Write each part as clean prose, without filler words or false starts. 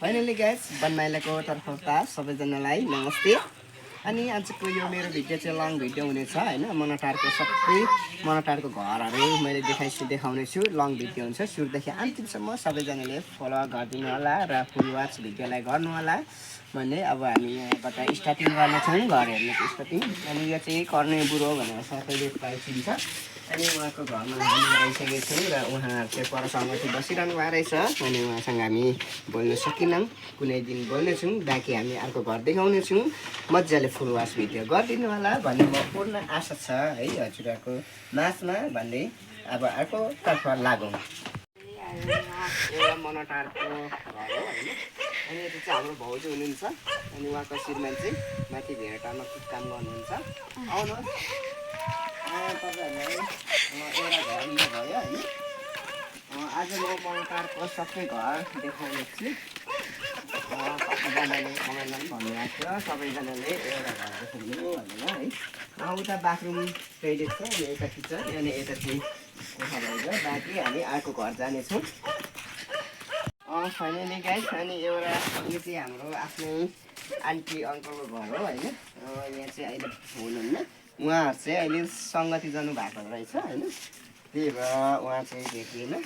Finally guys बनमाइलाको तर्फबाट सबैजनालाई नमस्ते। अनि आजको यो मेरो भिडियो चाहिँ लङ भिडियो हुनेछ हैन। मनटारको सबै मनटारको घरहरू मैले देखाउने छु। लङ भिडियो हुन्छ सुरुदेखि अन्तिमसम्म सबैजनाले फलो गरिदिनु होला र फुल वाच भिडियोलाई गर्नु होला भन्ने। अब हामी यहाँबाट स्टार्टिङ गर्न छौँ घर हेर्नुको स्टार्टिङ। अनि यो चाहिँ कर्णे बुढो भनेर सबैले प्राय चिन्छ। अनि उहाँको घरमा हामी आइसकेको छौँ र उहाँहरू चाहिँ परसँगै बसिरहनु भएको रहेछ। अनि उहाँसँग हामी बोल्न सकेनौँ, कुनै दिन बोल्नेछौँ। बाँकी हामी अर्को घर देखाउनेछौँ। मजाले फुल वाच भिडियो गरिदिनु होला भन्ने म पूर्ण आशा छ है हजुरहरूको माझमा भन्ने। अब अर्को तर्फ लागौँ। एउटा मनटारको घर हो होइन। अनि यता चाहिँ हाम्रो भाउजू हुनुहुन्छ। अनि उहाँको श्रीमान चाहिँ माथि भेडाटारमा काम गर्नुहुन्छ। आउनुहोस् तपाईँहरूलाई एउटा घर भयो होइन। आज म मनटारको सबै घर देखाउने छु। सबैजनाले कमेन्टमा पनि भन्नुभएको थियो सबैजनाले एउटा घर देखाउनु भनेर है। उता बाथरुम टोइलेट छ अनि यता किचन अनि यता चाहिँ कोठा भइगयो। बाँकी हामी अर्को घर जानेछौँ। फाइनली गाइस अनि एउटा यो चाहिँ हाम्रो आफ्नै आन्टी अङ्कलको घर हो होइन। यहाँ चाहिँ अहिले हुनुहुन्न, उहाँहरू चाहिँ अहिले सङ्गति जानु भएको रहेछ होइन। त्यही भएर उहाँ चाहिँ भेटिएन। अब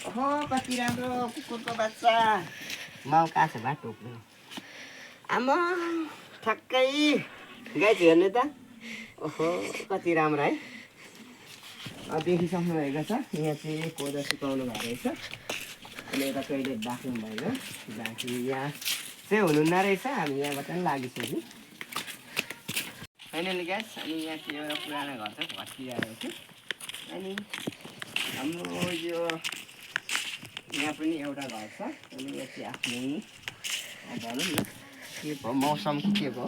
ओहो कति राम्रो कुकुरको बच्चा माउ काछ भए टोक्नु आमा ठ्याक्कै गाइस हेर्नु त। ओहो कति राम्रो है। देखिसक्नु भएको छ। यहाँ चाहिँ कोदो सुकाउनु भएको रहेछ। अनि यता टोइलेट बाथरुम भयो। बाँकी यहाँ चाहिँ हुनुहुन्न रहेछ। हामी यहाँबाट पनि लागिसक्यौँ फाइनली गाइस। अनि यहाँ चाहिँ एउटा पुरानो घर छ भत्किरहेको छ। अनि हाम्रो यो यहाँ पनि एउटा घर छ। अनि यो चाहिँ आफ्नै भनौँ न के भयो मौसम के भयो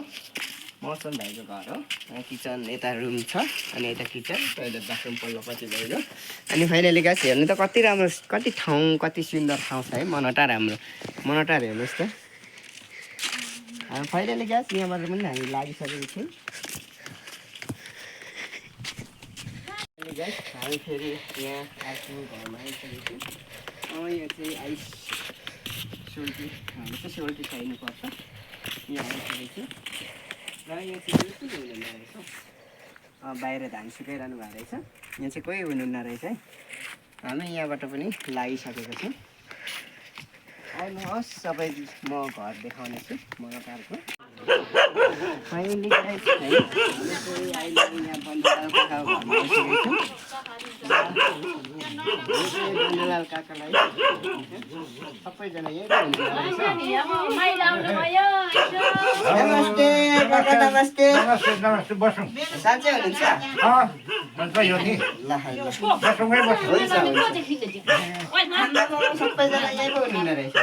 मौसम भएको घर हो। किचन यता रुम छ अनि यता किचन टोइलेट बाथरुम पल्लोपट्टि भयो। अनि फाइनली गाइस हेर्नु त कति राम्रो कति ठाउँ कति सुन्दर ठाउँ छ है। मनटार हाम्रो मनटार हेर्नुहोस् त। फाइनली गाइस यहाँबाट पनि हामी लागिसकेको छौँ। गाइस हामी फेरि यहाँ आफ्नो घरमा आइसकेको छौँ। यहाँ चाहिँ आइस सोल्टी हामी चाहिँ सोल्टी खाइनुपर्छ। यहाँ आइसकेको छु र यहाँ चाहिँ बिल्कुल हुनुहुन्न रहेछ। बाहिर धान सुकाइरहनु भएको रहेछ। यहाँ चाहिँ कोही हुनुहुन्न रहेछ है। हामी यहाँबाट पनि लागिसकेको छौँ। आउनुहोस् सबै म घर देखाउने छु मनटारको। फाइनली गाइस है अहिले यहाँ बन्धुलाल काकाको घरमा आइसकेको छु। बन्धुलाल काकालाई सबैजना यही नमस्ते काका नमस्ते। नमस्ते बसौँ। साँच्चै हुनुहुन्छ? सबैजना यही पो हुनुहुन्न रहेछ।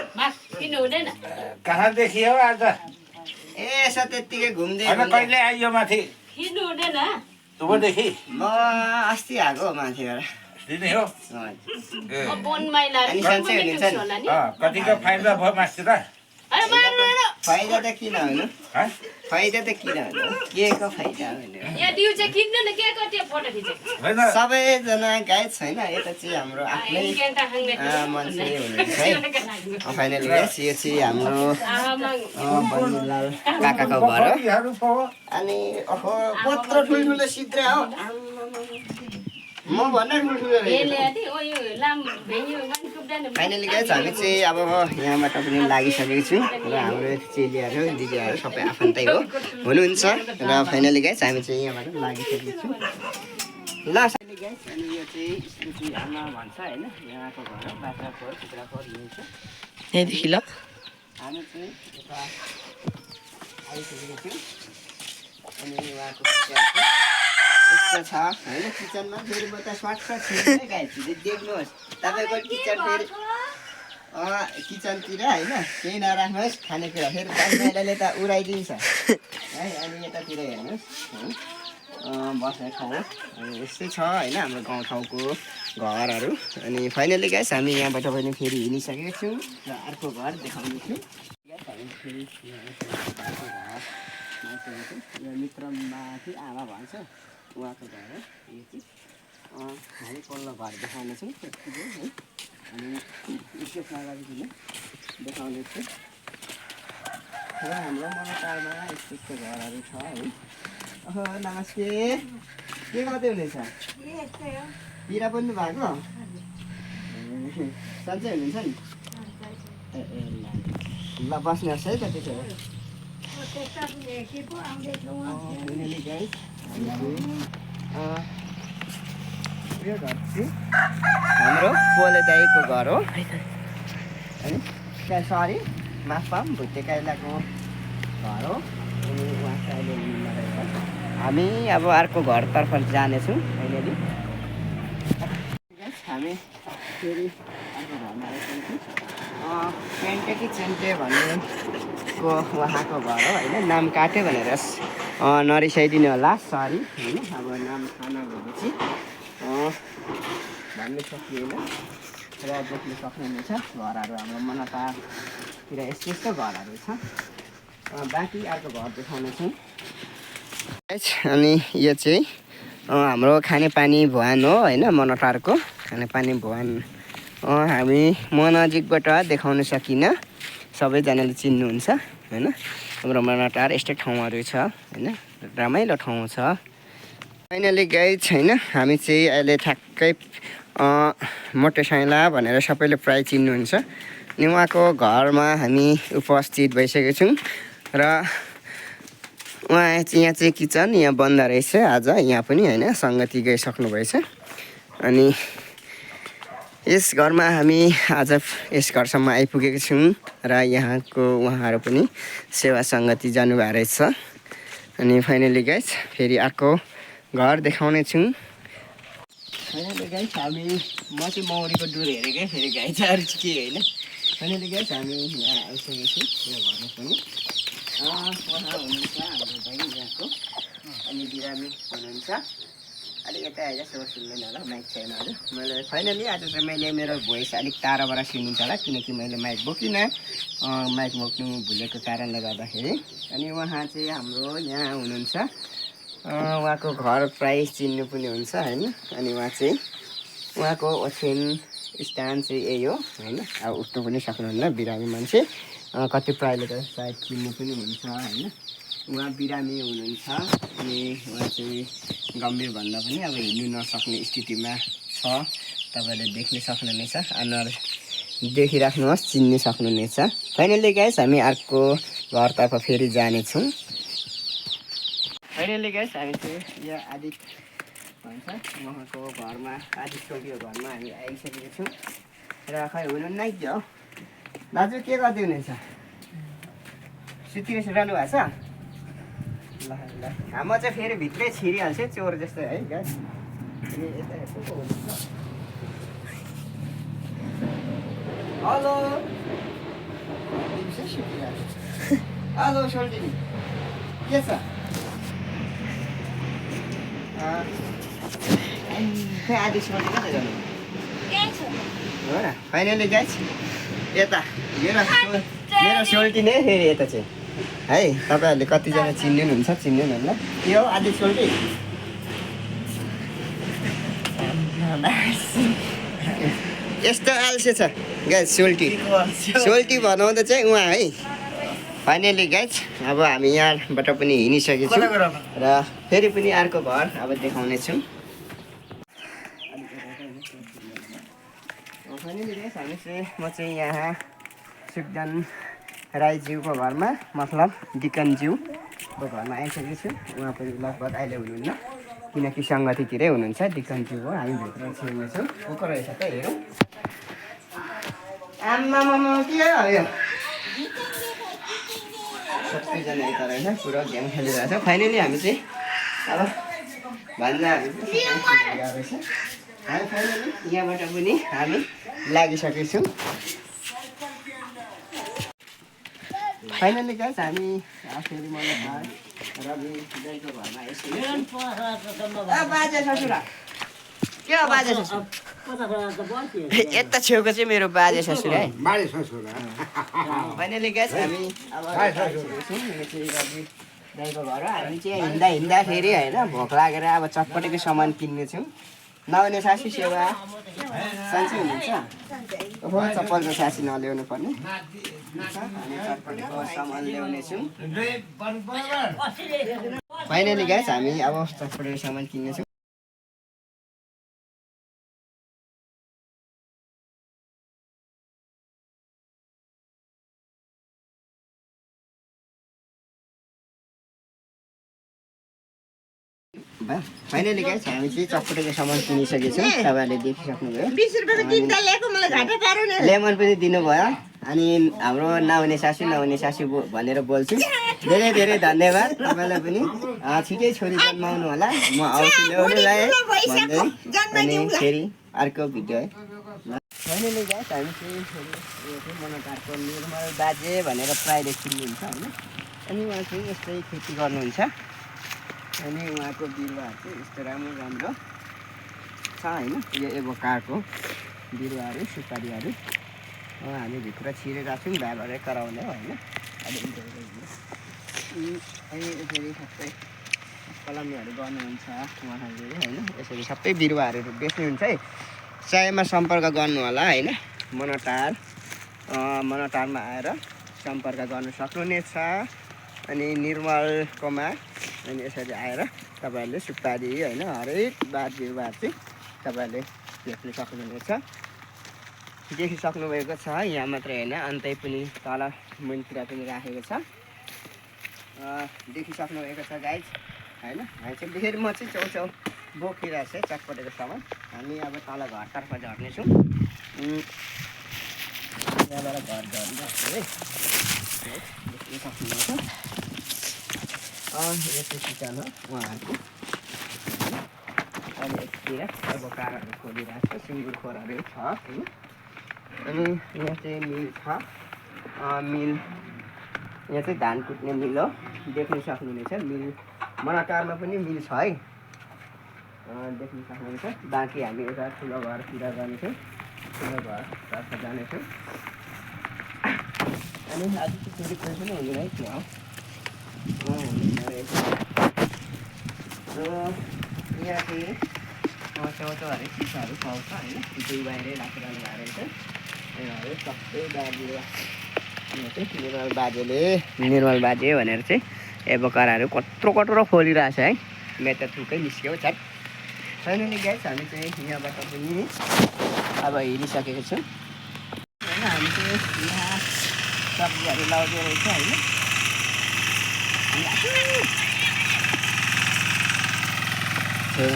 कहाँ देखियो आज? ए यसो त्यत्तिकै घुम्दै कहिले आइयो माथि? तुबदेखि म अस्ति आएको माथिबाट। दिने हो अनि सन्चै हुनुहुन्छ नि? कतिको फाइदा भयो मास्ति त? फाइदा त किन हुनु फाइदा त किन हुनु के को फाइदा हुनु। सबैजना गाइड छैन। यता चाहिँ हाम्रो आफ्नै मान्छे हुनुहुन्छ है। फाइनली गाइस यो चाहिँ हाम्रो बन्धुलाल काकाको घर हो। अनि ओहो कत्रो ठुल्ठुलो सिद्रा हो। म भन्दा ठुल्ठुलो रहेछ। फाइनली गाइस हामी चाहिँ अब यहाँबाट पनि लागिसकेको छु र हाम्रो चेलीहरू दिदीहरू सबै आफन्तै हो हुनुहुन्छ। र फाइनली गाइस हामी चाहिँ यहाँबाट लागिसकेको छु। ल फाइनली गाइस अनि यो चाहिँ स्मृति आमा भन्छ होइन। यहाँको घर हो बाख्राकोट चित्राकोट हुनुहुन्छ यहाँदेखि। ल हामी चाहिँ यता आइसकेको छौँ। अनि उहाँको यस्तो छ होइन। किचनमा फेरि म त सर्टकट छिर्छु गाइस देख्नुहोस्। तपाईँको किचन फेरि किचनतिर होइन केही नराख्नुहोस् खानेकुरा फेरि महिलाले त उडाइदिन्छ है। अनि यतातिर हेर्नुहोस् बस्ने ठाउँ अनि यस्तै छ होइन हाम्रो गाउँठाउँको घरहरू। अनि फाइनली गाइस हामी यहाँबाट पनि फेरि हिँडिसकेको छौँ र अर्को घर देखाउने छु। हामी फेरि अर्को घर यो मित्र माथि आमा भन्छ उहाँको घर हो यो चाहिँ। हामी पल्लो घर देखाउने छौँ है। अनि विशेष नगरिकन देखाउँदैछु र हाम्रो मनोटारमा यस्तो घरहरू छ है। नमस्ते, के गर्दै हुनेछ? पिरा बन्नु भएको? सन्चै हुनुहुन्छ नि? ल बस्नुहोस् है त त्यसो भए। यो घर चाहिँ हाम्रो पोले दाईको घर हो है। सरी माफ पाऊँ, भुटे काइलाको घर हो। अनि उहाँ चाहिँ अहिले हुनुहुन्न रहेछ। हामी अब अर्को घरतर्फ जानेछौँ अहिले। हामी फेरि अर्को घरमा आइसकेको छौँ। पेन्टे कि चेन्टे भन्नेको उहाँको घर हो होइन। नाम काट्यो भनेर नरिसाइदिनु होला, सरी होइन। अब नाम थाहा नभएपछि भन्नु सकिएन र देख्न सक्नुहुनेछ घरहरू हाम्रो मनोटारतिर यस्तो यस्तो घरहरू छ। बाँकी अर्को घर देखाउनेछौँ। अनि यो चाहिँ हाम्रो खानेपानी भवान हो होइन, मनोटारको खानेपानी भवान। हामी म नजिकबाट देखाउन सकिनँ, सबैजनाले चिन्नुहुन्छ होइन। हाम्रो मनोटार यस्तै ठाउँहरू छ होइन, रमाइलो ठाउँ छ। फाइनली गाइज होइन, हामी चाहिँ अहिले ठ्याक्कै मोटे साइला भनेर सबैले प्राय चिन्नुहुन्छ। अनि उहाँको घरमा हामी उपस्थित भइसकेको छौँ र यहाँ चाहिँ किचन यहाँ बन्द रहेछ आज, यहाँ पनि होइन, सङ्गति गइसक्नु भएछ। अनि यस घरमा हामी आज यस घरसम्म आइपुगेको छौँ र यहाँको उहाँहरू पनि सेवा सङ्गति जानुभएको रहेछ। अनि फाइनली गाइज फेरि अर्को घर देखाउने छौँ। फाइनली गाइज हामी म चाहिँ मौरीको डुर हेरेकै, फेरि गाई चाहिँ अरू के होइन। फाइनली गाइज हामी यहाँ आइसकेको छौँ यो घरमा पनि। उहाँ हुनुहुन्छ हाम्रो दाइ यहाँको, अनि बिरामी हुनुहुन्छ। अलिक यता आएर सोर सुन्दैन होला, माइक छैन हजुर। मैले फाइनली आज चाहिँ मैले मेरो भोइस अलिक टाढाबाट सुनिन्छ होला, किनकि मैले माइक बोकिनँ, माइक बोक्नु भुलेको कारणले गर्दाखेरि। अनि उहाँ चाहिँ हाम्रो यहाँ हुनुहुन्छ। उहाँको घर प्राय चिन्नु पनि हुन्छ होइन। अनि उहाँ चाहिँ उहाँको ओछ्यान स्थान चाहिँ यही हो होइन। अब उठ्नु पनि सक्नुहुन्न, बिरामी मान्छे। कति प्रायले त सायद चिन्नु पनि हुन्छ होइन। उहाँ बिरामी हुनुहुन्छ। अनि उहाँ चाहिँ गम्भीर भन्दा पनि अब हिँड्नु नसक्ने स्थितिमा छ। तपाईँले देख्न सक्नुहुनेछ, अनुहार देखिराख्नुहोस्, चिन्नु सक्नुहुनेछ। फाइनली गाइस हामी अर्को घरतर्फ फेरि जानेछौँ। फाइनली गाइस हामी चाहिँ यो आदि भन्छ उहाँको घरमा, आदि छोरीको घरमा हामी आइसकेको छौँ र खै हुनुहुन्न कि हो दाजु, के गर्दै हुनेछ? सुतिरहनु भएको छ? ल ल, म चाहिँ फेरि भित्रै छिरिहाल्छु चोर जस्तो है गाइस। अनि यता को हुनुहुन्छ? हेलो हेलो सोल्टिनी, के छ? खै आदि सोल्टी कता जानु हो र? फाइनली गाइस यता मेरो सोल्टी नै फेरि यता चाहिँ है। तपाईँहरूले कतिजना चिन्नुहुन्छ चिन्नुहुन्न? के हो आदि सोल्टी? यस्तो आल्छे छ गाइस सोल्टी। सोल्टी बनाउँदा चाहिँ उहाँ है। फाइनली गाइस अब हामी यहाँबाट पनि हिँडिसकेको छौँ र फेरि पनि अर्को घर अब देखाउने छौँ। फाइनली गाइस हामी चाहिँ म चाहिँ यहाँ सुखदान राईज्यूको घरमा, मतलब डिकनज्यूको घरमा आइसकेको छु। उहाँ पनि लगभग अहिले हुनुहुन्न, किनकि सङ्गतितिरै हुनुहुन्छ। डिकनज्यू हो, हामी भित्र छिर्ने छौँ। को रहेछ त हेरौँ। आम्मामा के हो यो? सबैजना यता रहेछ, पुरा गेम खेलिरहेछ। फाइनली हामी चाहिँ अब भान्जाहरू रहेछ। हामी फाइनली यहाँबाट पनि हामी लागिसकेको छौँ। फाइनली गाइस हामी फेरि मलाई रवि दाइको घरमा आइसकेको छौँ। बाजे ससुरा के हो? बाजे ससुरा यता छेउको चाहिँ मेरो बाजे ससुरा है। फाइनली गाइस हामी अब आइसकेको छौँ। यो चाहिँ रवि दाइको घर हो। हामी चाहिँ हिँड्दा फेरि होइन भोक लागेर अब चटपटेको सामान किन्नेछौँ। नआउने सासी सेवा साँच्चै हुनुहुन्छ ओहो चप्पलको सासी नल्याउनु पर्ने हामी चटपटेको सामान ल्याउनेछौँ फाइनली गाइस हामी अब चटपटेको सामान किन्नेछौँ फाइनली गाइस हामी चाहिँ चटपटेको सामान किनिसकेको छौँ तपाईँहरूले देखिसक्नुभयो 20 रुपैयाँको तिनटा ल्याएको मलाई घाटा पारो नि लेमन पनि दिनुभयो अनि हाम्रो नहुने सासू भनेर बोल्छु धेरै धेरै धन्यवाद तपाईँलाई पनि छिटै छोरी जन्माउनु होला म आउँछु ल्याउनुलाई भन्दै अनि फेरि अर्को भिडियो है फाइनली गाइस हामी चाहिँ मनोटारको निर्मल बाजे भनेर प्रायः चिन्नुहुन्छ होइन अनि उहाँ चाहिँ यस्तै खेती गर्नुहुन्छ अनि उहाँको बिरुवाहरू चाहिँ यस्तो राम्रो छ होइन यो एभोकाडको बिरुवाहरू सुपारीहरू हामी भित्र छिरेर छौँ भ्याभरै कराउने होइन अनि यसरी सबै कलमीहरू गर्नुहुन्छ उहाँहरूले होइन यसरी सबै बिरुवाहरू बेच्नुहुन्छ है चाहेमा सम्पर्क गर्नु होला होइन मनोटारमा आएर सम्पर्क गर्न सक्नुहुनेछ अनि निर्मलकोमा अनि यसरी आएर तपाईँहरूले सुपारी होइन हरेक बार बिरुवाहरू चाहिँ तपाईँहरूले देख्न सक्नुहुनेछ देखिसक्नुभएको छ यहाँ मात्रै होइन अन्तै पनि तल मुनितिर पनि राखेको छ देखिसक्नुभएको छ गाइज होइन हामी चाहिँ फेरि म चाहिँ छेउछेउ बोकिरहेको छ चटपटेको सामान हामी अब तल घरतर्फ झर्नेछौँ यहाँबाट घर झर्नुपर्छ है देख्न सक्नुहुनेछ यस्तो किचन हो उहाँहरूको अनि यतितिर अब कारहरू खोलिरहेको छ सिङ्गुर खोरहरू छ होइन अनि यहाँ चाहिँ मिल छ मिल यहाँ चाहिँ धान कुट्ने मिल हो देख्न सक्नुहुनेछ मिल मनोटारमा पनि मिल छ है देख्न सक्नुहुन्छ बाँकी हामी यता ठुलो घरतिर जानेछौँ ठुलो घरतर्फ जानेछौँ अनि आज चाहिँ फेरि कोही पनि हुँदैन थियो यहाँ चाहिँ छेउछेउ हरेक चिजहरू पाउँछ होइन दुई बाहिरै राखेर रहेछ सबै निर्मल बाजे भनेर चाहिँ एभोकाडोहरू कत्रो खोलिरहेछ है मेरो त थुकै निस्क्यो छट फाइनली गाइस हामी चाहिँ यहाँबाट पनि अब हिँडिसकेको छौँ होइन हामी चाहिँ यहाँ सब्जीहरू लाउँदै रहेछ होइन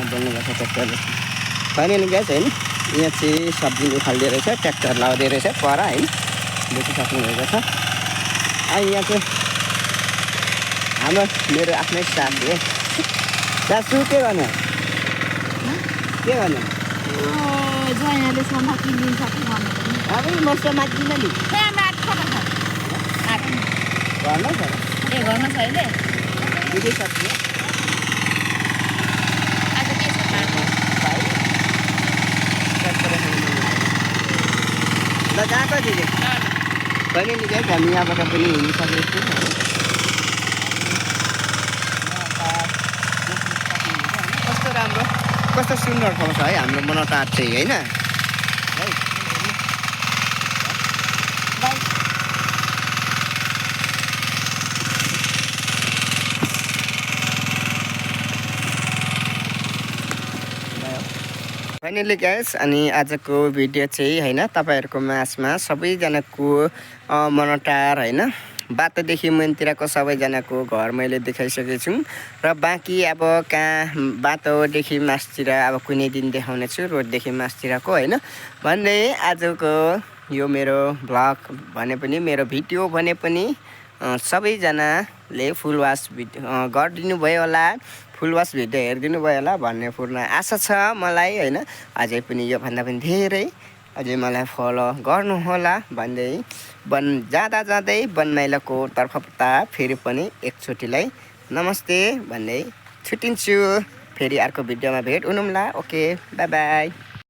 बोल्नुपर्छ ट्र्याक्टरले फाइनली गाइस होइन यहाँ चाहिँ सब्जी उखाल्दो रहेछ ट्र्याक्टर लाउँदै रहेछ पर है देखिसक्नुभएको छ अनि यहाँ चाहिँ हाम्रो मेरो आफ्नै साथी हो सासू के गर्नु अब म समात्दिनँ नि घरमा छ अहिले बुझिसक्यो ल गएको दिदी फाइनली गाइस हामी यहाँबाट पनि हिँडिसकेको छौँ कस्तो राम्रो कस्तो सुन्दर ठाउँ छ है हाम्रो मनोटार चाहिँ होइन फाइनली गाइस अनि आजको भिडियो चाहिँ होइन तपाईँहरूको माझमा सबैजनाको मनोटार होइन बाटोदेखि मुनितिरको सबैजनाको घर मैले देखाइसकेको छु र बाँकी अब कहाँ बाटोदेखि मासतिर अब कुनै दिन देखाउने छु रोडदेखि मासतिरको होइन भन्दै आजको यो मेरो भ्लग भने पनि मेरो भिडियो भने पनि सबैजनाले फुल वाच गरिदिनु भयो होला फुल वाच भिडियो हेरिदिनु भयो होला भन्ने पूर्ण आशा छ मलाई होइन अझै पनि योभन्दा पनि धेरै अझै मलाई फलो गर्नुहोला भन्दै जाँदै बनमाइलाको तर्फबाट फेरि पनि एकचोटिलाई नमस्ते भन्दै छुट्टिन्छु फेरि अर्को भिडियोमा भेट हुनुला ओके बाई बाई